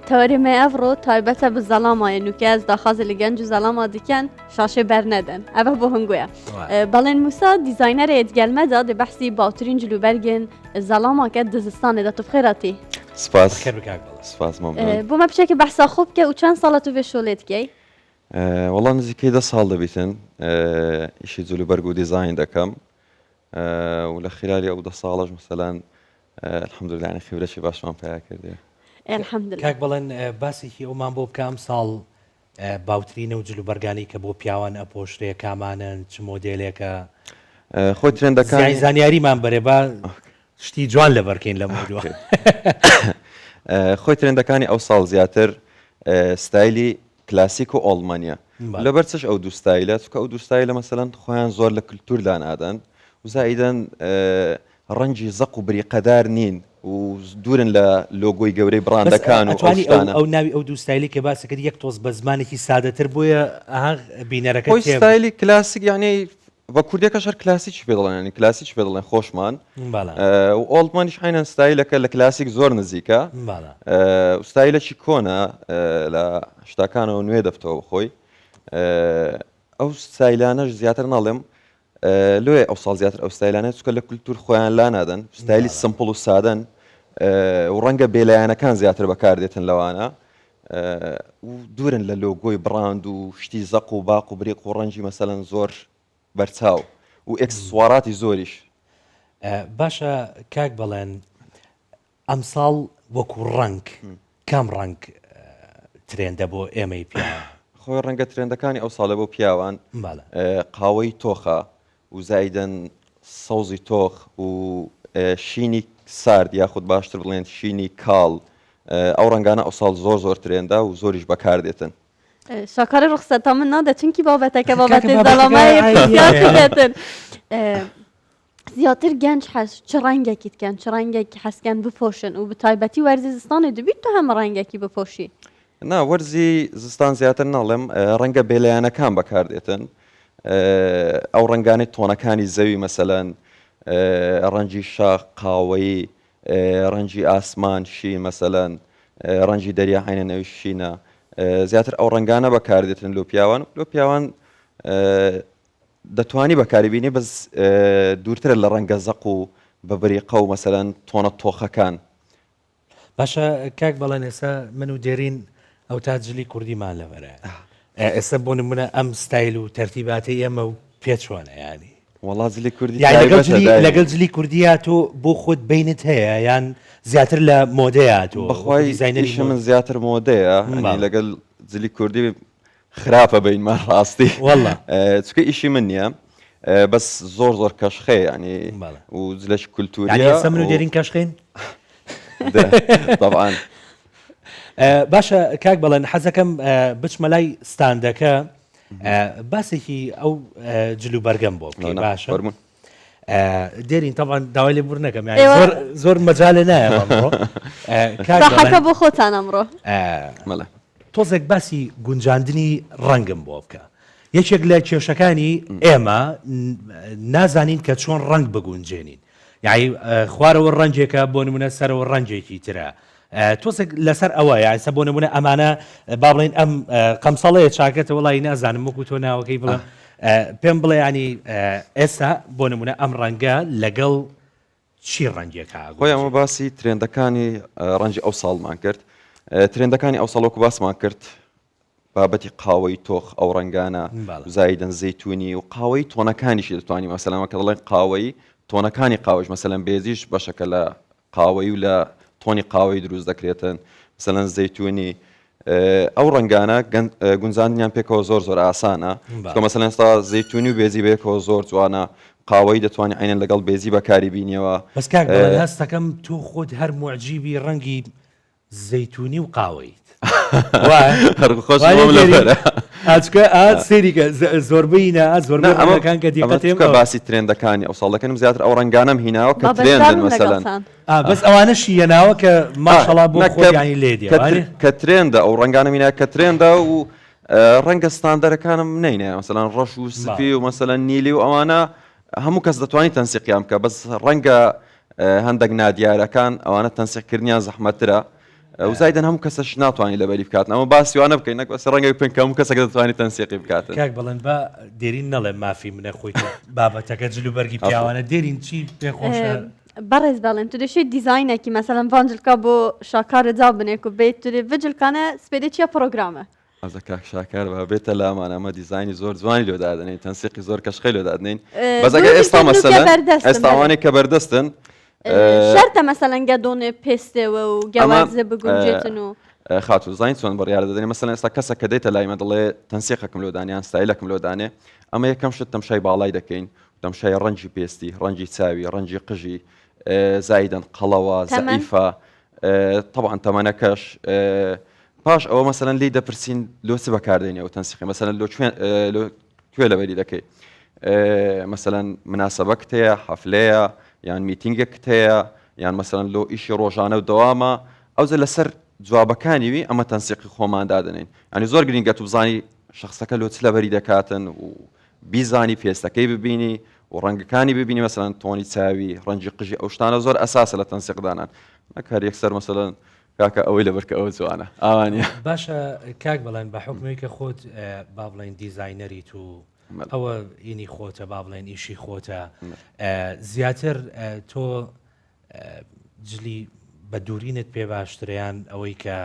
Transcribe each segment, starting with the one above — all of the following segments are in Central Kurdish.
تەوەرێ me ئەڤڕۆ تایبەتە bi zelamayê nûke ez daxwazê li genc û zelama diken şaşê bernedin ev bo hingoye Belên Musa dîzaynerê digel me da dê behsî bawtirîn cilûbergên zelama ke di zistanê de tu bi xêr hatî. Spas. Xêr bike kak Bela. Spas mamnûn. Bo me piçekê behsa xwe bike û çend sal e tu vê şolê dikey? وەڵا نزیکەی دە ساڵ دەبیتن ئیشی جلوبەرگ و دیزاین دەکەم و لە خلالی ئەو دە ساڵەش مەسەلەن الحمدلله یعنی خبرەکی باشمان پیا کردێ. الحمدلله. کاک بەڵێن باسێکی ئەومان بۆ بکە ئەمساڵ باوترینە و جلوبەرگانەی کە بۆ پیاوان ئەپۆشرێ کامانەن چ مۆدێلێکە؟ خۆی ترێندەکانی زانیاریمان بەرێ با شتی جوان لەبەرکەین لەمەودوا. خۆی ترێندەکانی ئەو ساڵ زیاتر ستایلی کلاسیک و old money ە لەبەر چش ئەو دوو ستایلە چونکە ئەو دوو ستایلە مەسەلەن خۆیان زۆر لە کلتور لانادەن و زائیدەن ڕەنگی زەق و بریقەدار نین و دوورن لە لۆگۆی گەورەی بەس بڕاندەکان و ئەو ئەتوانی ئەو شتانە. ئەو ناوی ئەو دوو ستایلەی کە باست کرد یەک تۆز بە زمانێکی سادەتر بۆیە ئەها بینەرەکە خۆی تێ ستایلی کلاسیک یانی بە کوردیەکەش هەر کلاسیکی پێ دەڵێن یانی کلاسیکی پێ دەڵێن خۆشمان بەڵێ. و old money ش عەینەن ستایلەکە لە کلاسیک زۆر نزیکە بەڵێ. و ستایلەکی کۆنە لە هەشتاکانەوە نوێ دەبتەوە بەخۆی ئەو ستایلانەش زیاتر ناڵێم لۆیە ئەو ساڵ زیاتر ئەو ستایلانە چونکە لە کولتور خۆیان لانادەن ستایلی simple و سادەن و ڕەنگە بێلایەنەکان زیاتر بەکاردێتن لەوانە و دوورن لە لۆگۆی بڕاند و شتی زەق و باق و بریق و ڕەنگی مەسەلەن زۆر بەرچاو و ئێکسسواراتی زۆریش. باشە کاک بەڵێن ئەمساڵ وەکو ڕەنگ کام ڕەنگ ترێندە بۆ ئێمەی پیاوان؟ خۆی ڕەنگە ترێندەکانی ئەو ساڵە بۆ پیاوان قاوەی تۆخە و زایدەن سەوزی تۆخ و شینی سارد یاخود باشتر بڵێن شینی کاڵ ئەو ڕەنگانە ئەو ساڵ زۆر زۆر ترێندە و زۆریش بەکاردێتن. شاکاری ڕوخسەتا من نادە چونکی بابەتەکە بابەتێ زەڵامای پرسیار زیاتر گەنج حەز چ ڕەنگێکی دکەن چ ڕەنگێکی حەزکەن بپۆشن و بتایبەتی وەرزی زستانێ دبیت تو هەمە ڕەنگێکی بپۆشی؟ نا وەرزی زستان زیاتر ناڵێم ڕەنگە بێلایەنەکان بەکاردێتن ئەو ڕەنگانەی تۆنەکانی زەوی مەسەلەن ڕەنگی شاخ قاوەیی ڕەنگی ئاسمان شین مەسەلەن ڕەنگی دەریا عینەن ئەویش شینە زیاتر ئەو ڕەنگانە بەکاردێتن لۆ پیاوان لۆ پیاوان دەتوانی بەکاری بینی بەس دوورترە لە ڕەنگە زەق و بە بریقە و مەسەلەن تۆنە تۆخەکان. باشە کاک بەڵێن ئێستا من و دێرین ئەو تا جلی کوردیمان لەبەرە ئێستا بۆ نمونە ئەم ستایل و تەرتیباتی ئێمە و پێ چۆنە ینی وەڵا جلی کوردی لەگەڵ جلی کوردیا تۆ بۆ خۆت بینت هەیە یان زیاتر لە مۆدەیە تۆ بەخوای دیزاینەری من زیاتر مۆدەیە لەگەڵ جلی کوردی خراپە بینمان ڕاستی واللە چونکە ئیشی من نییە بەس زۆر زۆر کەشخەیە ینی و جلەش کولتوریە ئێستا من و دێرین کەشخین طبعا باشە کاک بەڵێن حەزەکەم بچمە لای ستاندەکە باسێکی ئەو جل و بەرگەم بۆ بکەی باشە فەرموون دێرین طبعا داوای لێ بور نەکەم یانی زۆر زۆر مەجالێ نایە ئەمڕۆ کاک ساحەکە بۆ خۆتان ئەمڕۆ مەڵێ تۆزێک باسی گونجاندنی ڕەنگم بۆ بکە. یەکێک لە کێشەکانی ئێمە نازانین کە چۆن ڕەنگ بگونجێنین. یانی خوارەوە ڕەنگێکە بۆ نمونە سەرەوە ڕەنگێکی ترە. تۆزێک لەسەر ئەوە یاسە بۆ نمونە ئەمانە با بڵێین ئەم قەمسەڵەیە چاکەتە وڵی نازانم وەکو تۆ ناوەکەی بڵێم پێم بڵێ ینی ئێستا بۆ نمونە ئەم ڕەنگە لەگەڵ چی ڕەنگێکە خۆی ئەمە ئەگونجێ؟ باسی ترێندەکانی ڕەنگی ئەو ساڵمان کرد ترێندەکانی ئەو ساڵ وەکو باسمان کرد بابەتی قاوەی تۆخ ئەو ڕەنگانە بەڵێ. زایدن زەیتونی و قاوەی تۆنەکانیشی دەتوانی مەسەلەن وەکە دەڵێن قاوەی تۆنەکانی قاوەش مەسەلەن بێزیش بەشەکە لە قاوەی و لە تۆنی قاوەی دروست دەکرێتن مەسەلەن زەیتونی ئەو ڕەنگانە گونجاندنیان پێکەوە زۆر زۆر ئاسانە چونکە مەسەلەن ئێستا زەیتونی و بێزی بەیەکەوە زۆر جوانە قاوەی دەتوانانی عینەن لەگەڵ بێزی بەکاری بینیەوە بەس کاک بەڵێن هەستەکەم تۆ خۆت هەر موعجیبی ڕەنگی زەیتونی و قاوەیت سێریکە زۆربەی نا زۆربەی ڕەنگەکان کە دیقەتێم باسی ترێندەکانی ئەو ساڵەکەنم زیاتر ئەو ڕەنگانەم هیناوە کە ترێندن مەسەلەن بەس ئەوانەشی یەناوە کە ماشەڵا بۆ خۆیانی لێ دێ کە ترێندە ئەو ڕەنگانە مینا کە ترێندە و ڕەنگە ستاندەرەکانم نینە مەسەلەن ڕەش و سپی و مەسەلەن نیلی و ئەوانە هەموو کەس دەتوانانی تەنسیقیان بکە بەس ڕەنگە هەندێک نادیارەکان ئەوانە تەنسیقکردنیان زەحمەترە. و زایدەن هەموو کەسەش ناتوانانی لەبەری بکات ئەمە باسی وانە بکەین نەک بەس ڕەنگە بکەین کە هەموو کەسێک دەتوانێت تەنسیقی بکات. کاک بەڵێن با دێرین نەڵێ مافی منە خۆی تۆ بابەتەکە جل و بەرگی پیاوانە دێرین چی پێ خۆشە؟ بەڕێز بەڵێن تو دەشێ دیزاینێکی مەسەلەن ڤان جلکا بۆ شاکارە دابنێ کو بێت تو دێ ڤجلکانە سپێدێ چیە پرۆگرامە. ئەزە کاک شاکار با بێتە لامان ئەمە دیزاینی زۆر جوانی لۆ دادەنین تەنسیقی زۆر کەشخەی لۆ دادنین بەس ئەگەر ئێستا مەسەلەن ئێستا ئەوانەی کە بەردەستن شەرتە مەسەلەن گەدۆنێ پێستێوە و گەوازێ بگونجێتن و خاتوو زانین چۆن بڕیار دەدەین مەسەلەن ئێستا کەسە کە دێتە لای مە دەڵێ تەنسیقەکم لۆ دانێ یان ستایلەکم لۆ دانێ ئەمە یەکەم شت تەمشای باڵای دەکەین تەمشای ڕەنگی پێستی ڕەنگی چاوی ڕەنگی قژی زایدەن قەڵەوە زەعیفە طبعا تەمەنەکەش پاش ئەوە مەسەلەن لێی دەپرسین لۆ چ بەکاردێنی ئەو تەنسیقی مەسەلەن لۆ کوێ لۆ کوێ لەبەری دەکەی مەسەلەن مناسبەکت هەیە حەفلەیە یان میتینگێکت هەیە یان مەسەلەن لۆ ئیشی ڕۆژانە و دەوامە ئەوجە لەسەر جوابەکانی وی ئەمە تەنسیقی خۆمان دادەنین ینی زۆر گرنگە تو بزانی شخصەکە لۆ چ لەبەری دەکاتن و بیزانی پێستەکەی ببینی و ڕەنگەکانی ببینی مەسەلەن تۆنی چاوی ڕەنگی قژی ئەو شتانە زۆر ئەساسە لە تەنسیقدانان نەک هەر یەکسەر مەسەلەن کاکە ئەوەی لەبەر کە ئەوە جوانە ئاوا نیە. باشە کاک بەڵێن بە حوکمەوەی کە خۆت با بڵێین دیزاینەریت و ئەوە ئینی خۆتە با بڵێن ئیشی خۆتە زیاتر تۆ جلی بە دوورینت پێ باشتریان ئەوەی کە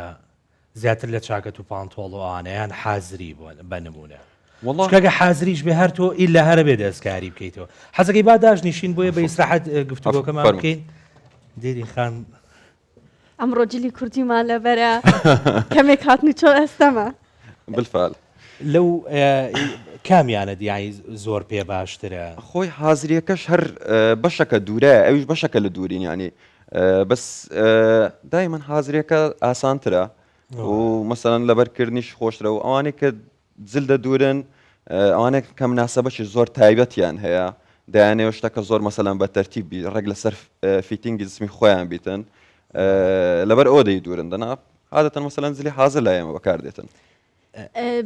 زیاتر لە چاکەت و پانتۆڵ و ئەوانەیان حازری بۆ بە نمونە وڵکەگە حازریش بێ هەر تۆ ئیلا هەرە بێ دەستکاری بکەیتەوە حەزەکەی با داشنیشین بۆیە بە ئیسراحەت گفتوگۆکەمان بکەین دێری خان ئەمڕۆ جلی کوردیمان لەبەرە کەمێک هاتن و چۆ ئەستەمە. بالفعل. لەو کامیانە دیانی زۆر پێ باشترە؟ خۆی حازریەکەش هەر بەشەکە دوورایە ئەویش بەشەکە لە دوورین یانی بەس دایمەن حازریەکە ئاسانترە و مەسەلەن لەبەرکردنیش خۆشترە و ئەوانەی کە جل دەدورن ئەوانەی کە مناسەبەکی زۆر تایبەتیان هەیە دەیانەوێت شتەکە زۆر مەسەلەن بە تەرتیب بی ڕێک لەسەر fitting ی جسمی خۆیان بیتن لەبەر ئەوە دەیدورن دەنا عادەتەن مەسەلەن جلی حازر لای ئێمە بەکار دێتن.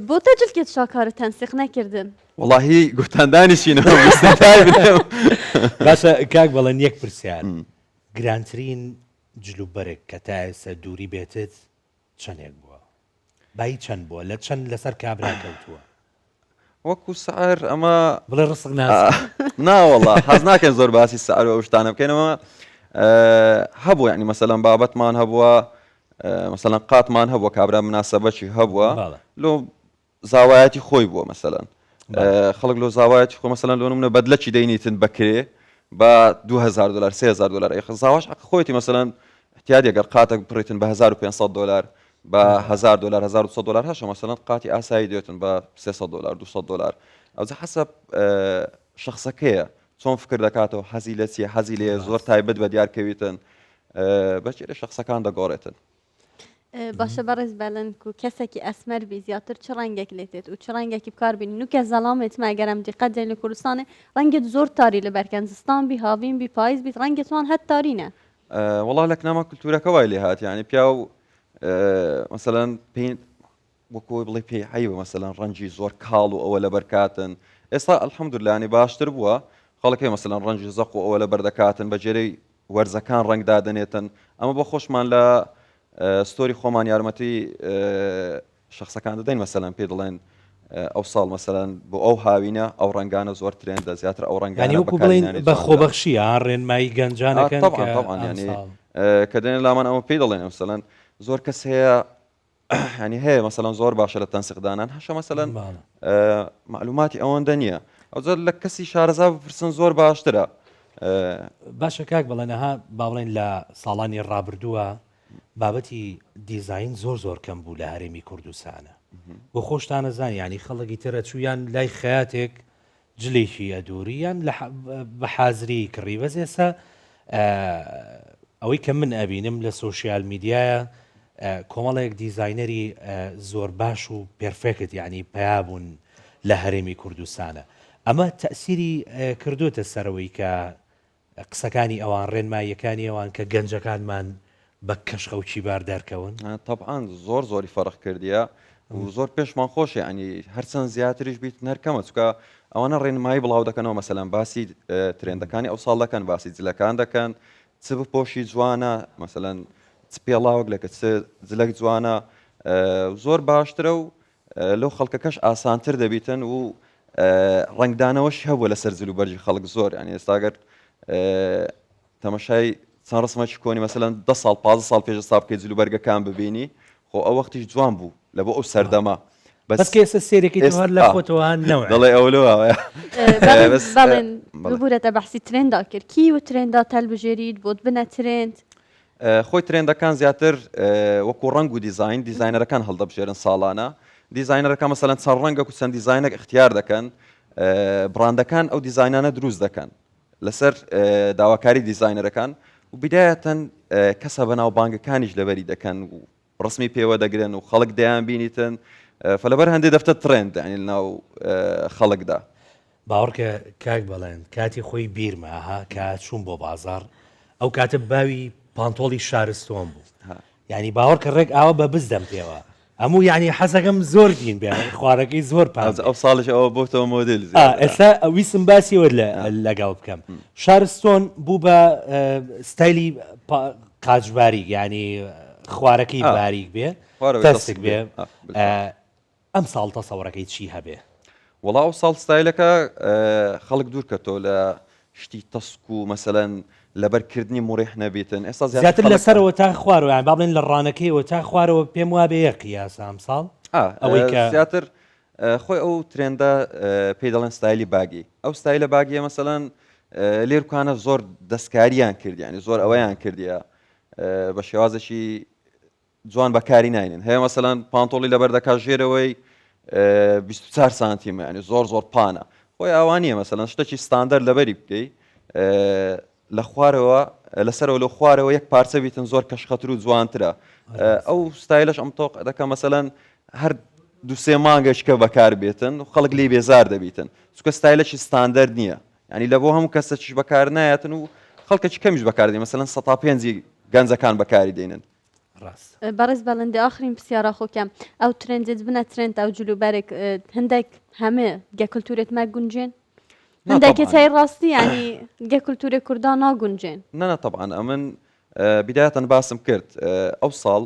بۆ تە جلکێت شاکارە تەنسیق نەکردن؟ وەڵاهی گوتان دانیشینەوە باشە کاک بەڵێن یەک پرسیار گرانترین جلوبەرگ کە تا ئێستا دووری بێتت چەندێک بووە؟ بایی چەند بووە لە چەند لەسەر کابرا کەوتووە؟ وەکو سعر ئەمە بڵێ ڕسق ناس ناوەڵا حەز ناکەن زۆر باسی سعر و ئەو شتانە بکەینەوە هەبوو یعنی مەسەلەن بابەتمان هەبووە مەسەلەن قاتمان هەبووە کابرا مناسەبەکی هەبووە لۆ زاوایەتی خۆی بووە مەسەلەن خەڵک لۆ زاوایەتی خۆ مەسەلەن لۆ نمونە بەدلەکی دەینیتن بەکرێ بە 2000 دلار 3000 دلار ئەی زاواش حەق خۆیەتی مەسەلەن احتیادی گەر قاتێک بڕیتن بە 1500 دلار بە 1000 دلار 1200 دلار هەشە مەسەلەن قاتی ئاسایی دێتن بە 300 دلار 200 دلار ئەوجا حەسەب شخصەکەیە چۆن فکر دەکاتەوە حەزی لە چیە حەزی لێ زۆر تایبەت بە دیار کەویتن بەچێرە شخصەکان دەگۆڕێتن باشە بەڕێز بەلن کو کەسێکی ئەسمەر بی زیاتر چ ڕەنگێک لێ تێت و چ ڕەنگێکی بکار بینی نوکە زەڵامێت مە ئەگەر ئەم دیقەت دەین لە کوردستانێ ڕەنگێت زۆر تاری لەبەر کەن زستان بی هاوین بی پایز بیت ڕەنگێت وان هەر تارینە. وەڵا لە کناما کولتورەکە وای لێ هات یانی پیاو مەسەلەن پێی وەکو ئەوەی بڵێ پێی عەیبە مەسەلەن ڕەنگی زۆر کاڵ و ئەوە لەبەر کاتن ئێستا الحمدلله ینی باشتر بووە خەڵک هەیە مەسەلەن ڕەنگی زەق و ئەوە لەبەر دەکاتن بە جێرەی وەرزەکان ڕەنگ دادەنێتن ئەمە بۆ خۆشمان لە ستۆری خۆمان یارمەتی شخصەکان دەدەین مەسەلەن پێ دەڵێن ئەو ساڵ مەسەلەن بۆ ئەو هاوینە ئەو ڕەنگانە زۆر ترێندە زیاتر ئەو ڕەنگانە یانی وەکو بڵێین بە خۆبەخشی ها ڕێنمایی گەنجانەکەن طبعا طبعا یانی کە دێنە لامان ئەمە پێی دەڵێن مەسەلەن زۆر کەس هەیە ینی هەیە مەسەلەن زۆر باشە لە تەنسیق دانان هەشە مەسەلەن معلوماتی ئەوەندە نییە ئەوجا لە کەسی شارەزا بپرسن زۆر باشترە. باشە کاک بەڵێن ئەها با بڵێین لە ساڵانی ڕابردووە بابەتی دیزاین زۆر زۆر کەم بوو لە هەرێمی کوردستانە بۆ خۆشتانە زان ینی خەڵکی ترە چوویان لای خەیاتێک جلێکی ئەدووری یان بە حازری کڕی بەس ئێستا ئەوەی کە من ئەبینم لە سۆشیال میدیایە کۆمەڵێک دیزاینەری زۆر باش و perfect یعنی پیا بوون لە هەرێمی کوردستانە ئەمە تەسیری کردوتە سەرەوەی کە قسەکانی ئەوان، ڕێنماییەکانی ئەوان کە گەنجەکانمان بە کەشخە و کیبار دەرکەون؟ تەبعەن زۆر زۆری فەرق کردیە و زۆر پێشمان خۆشە یانی هەرچەند زیاتریش بیت هەر کەمە چونکە ئەوانە ڕێنمایی بڵاو دەکەنەوە مەسەلەن باسی ترێندەکانی ئەو ساڵ دەکەن باسی جلەکان دەکەن چ بپۆشی جوانە مەسەلەن. چ پێڵاوەک لەکە چ جلەک جوانە زۆر باشترە و لەو خەڵکەکەش ئاسانتر دەبیتن و ڕەنگدانەوەش هەبووە لەسەر جل و بەرگی خەڵک زۆر یعنی ئێستاگەر تەمەشای چەند ڕسمێکی کۆنی مەسەلەن دە ساڵ پازدە ساڵ پێش ئێستا بکەی جل و بەرگەکان ببینی خۆ ئەو وەختیش جوان بوو لە بۆ ئەو سەردەمە بەس کە ئێستا سێرەکەی تۆ هەر لە خۆتەوە نەوە دەڵێ ئەو لۆ ئاوایە بەس بەڵێن ببورە تە بەحسی ترێندا کرد کی و ترێندا تەلبژێریت بۆت بنە ترێند خۆی ترێندەکان زیاتر وەکو ڕەنگ و دیزاین دیزاینەرەکان هەڵدەبژێرن ساڵانە دیزاینەرەکان مەسەلەن چەند ڕەنگەک و چەند دیزاینێک اختیار دەکەن بڕاندەکان ئەو دیزاینانە دروست دەکەن لەسەر داواکاری دیزاینەرەکان و بیدایەتەن کەسە بەناوبانگەکانیش لەبەری دەکەن و ڕسمی پێوە دەگرن و خەڵک دەیان بینیتن فلەبەر هەندێ دەفتە ترێند یعنی لەناو خەڵکدا. باوەڕکە کاک بەڵێن کاتی خۆی بیرمە ها کە چووم بۆ بازاڕ ئەو کاتە باوی پانتۆڵی شارستۆن بوو یعنی باوەڕکە ڕێک ئاوە بە بز دەم پێوە هەموو یعنی حەزەکەم زۆر دین بێ خوارەکەی زۆر پان ئەو ساڵش ئەوە بۆتەوە مۆدێل ئێستا ویستم باسی وە لەگەڵ بکەم شارستۆن بوو بە ستایلی قاچ باریک یعنی خوارەکەی باریک بێ تەسک بێ ئەم ساڵ تەسەوڕەکەی چی هەبێ؟ وەڵا ئەو ساڵ ستایلەکە خەڵک دوور کەتەوە لە شتی تەسک و مەسەلەن لەبەر کردنی موڕیح نەبیتن ئێستا زیاتر لە سەرەوە تا خوارەوە یان با بڵێن لە ڕانەکەیەوە تا خوارەوە پێم وابێ یەک قیاسە ئەم ساڵ ئەوەی کە زیاتر خۆی ئەو ترێندە پێی دەڵێن ستایلی baggy ئەو ستایلە baggy یە مەسەلەن لێرکانە زۆر دەستکاریان کردیانی زۆر ئەوەیان کردیە بە شێوازێکی جوان بەکاری ناینن هەیە مەسەلەن پانتۆڵی لەبەر دەکات ژێرەوەی 24 سانتیمە ینی زۆر زۆر پانە خۆی ئاوا نییە مەسەلەن شتێکی ستاندەر لەبەری بکەی لە خوارەوە لەسەرەوە لە خوارەوە یەک پارچە بیتن زۆر کەشخەتر و جوانترە ئەو ستایلش ئەم تۆق دەکە مەسەلەن هەر دوسێ مانگەشکە بەکار بێتن و خەڵک لی بێزار دەبیتن چکە ستایلێکی ستاندەر نییە ینی لە بۆ هەموو کەسەکیش بەکار نایەتن و خەڵکەکی کەمیش بەکاردێن مەسەلەن سە پێنجی گەنجەکان بەکاری دێنن ڕاستە. بەڕێز بەڵێن دێ ئاخرین پرسیارا خۆ کەم ئەو ترێندێت بنە ترێند ئەو جل و بەرگ هەندێک هەمێ گە کلتورێت مە گونجێن نا هەندێک طبعا تای ڕاستی یعنی گە کلتورێ کوردا ناگونجێن. نا نا طبعا ئەمن بیدایەتەن باسم کرد ئەو ساڵ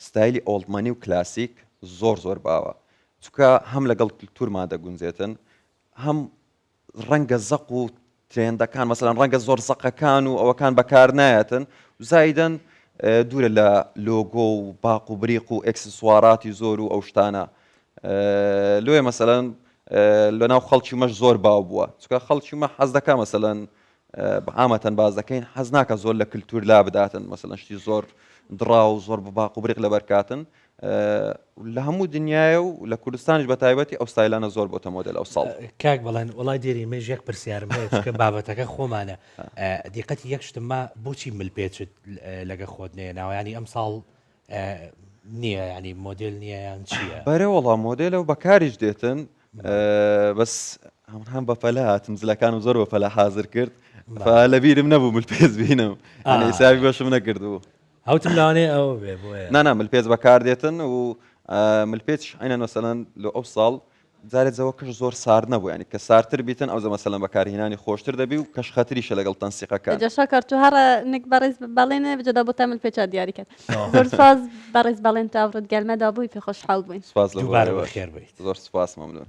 ستایلی old money و کلاسیک زۆر زۆر باوە چونکە هەم لەگەڵ کلتورمان دەگونجێتن هەم ڕەنگە زەق و ترێندەکان مەسەلەن ڕەنگە زۆر زەقەکان و ئەوەکان بەکار نایەتن زایدەن دوورە لە لۆگۆ و باق و بریق و ئێکسسواراتی زۆر و ئەو شتانە لۆیە مەسەلەن لە ناو خەڵکی مەش زۆر باو بووە چکە خەڵکی مە حەز دەکا مەسەلەن عامەتەن باز دەکەین حەز ناکە زۆر لە کللتور لا بداتن مەسەلەن شتی زۆر دڕا و زۆر بەباق و بریق لەبەرکاتن لە هەموو دنیایە و لە کوردستانیش بە تایبەتی ئەو ستایلانە زۆر بۆتە مۆدێل ئەو ساڵ. کاک بەڵێن وەڵای دێرین منیش یەک پرسیارم هەیە چونکە بابەتەکە خۆمانە دیقەتی یەک شتم ما بۆچی ملپێچت لەگە خۆت نێناوە ینی ئەم ساڵ نییە ینی مۆدێل نییە یان چییە؟ بەرێ وەڵا مۆدێلە و بەکاریش دێتن بەس هەم بەپەلە هاتم جلەکانم زۆر بەپەلە حازر کرد لەبیرم نەبوو ملپێچ بینم حسابی بەشم نەکردبوو. هەوتم لەوانەیە ئەوە بێ بۆیە. نا نا ملپێچ بەکار دێتن و ملپێچ عینەن مەسەلەن لۆ ئەو ساڵ جارێ جەوەکەش زۆر سارد نەبوو یانی کە ساردتر بیتن ئەوجە مەسەلەن بەکارهینانی خۆشتر دەبی و کەشخەتریشە لەگەڵ تەنسیقەکان. جا شاکار تو هەڕە نک بەڕێز بەڵێنە بجەدا بۆ تا ملپێچا دیاری کەت زۆر سپاس بەڕێز بەڵێن تا ئەوڕۆت گەلمەدا بووی پێ خۆشحاڵ بووین. سپاس لە دووبارە بۆ بەخێر بێیت. زۆر سپاس مەمنون.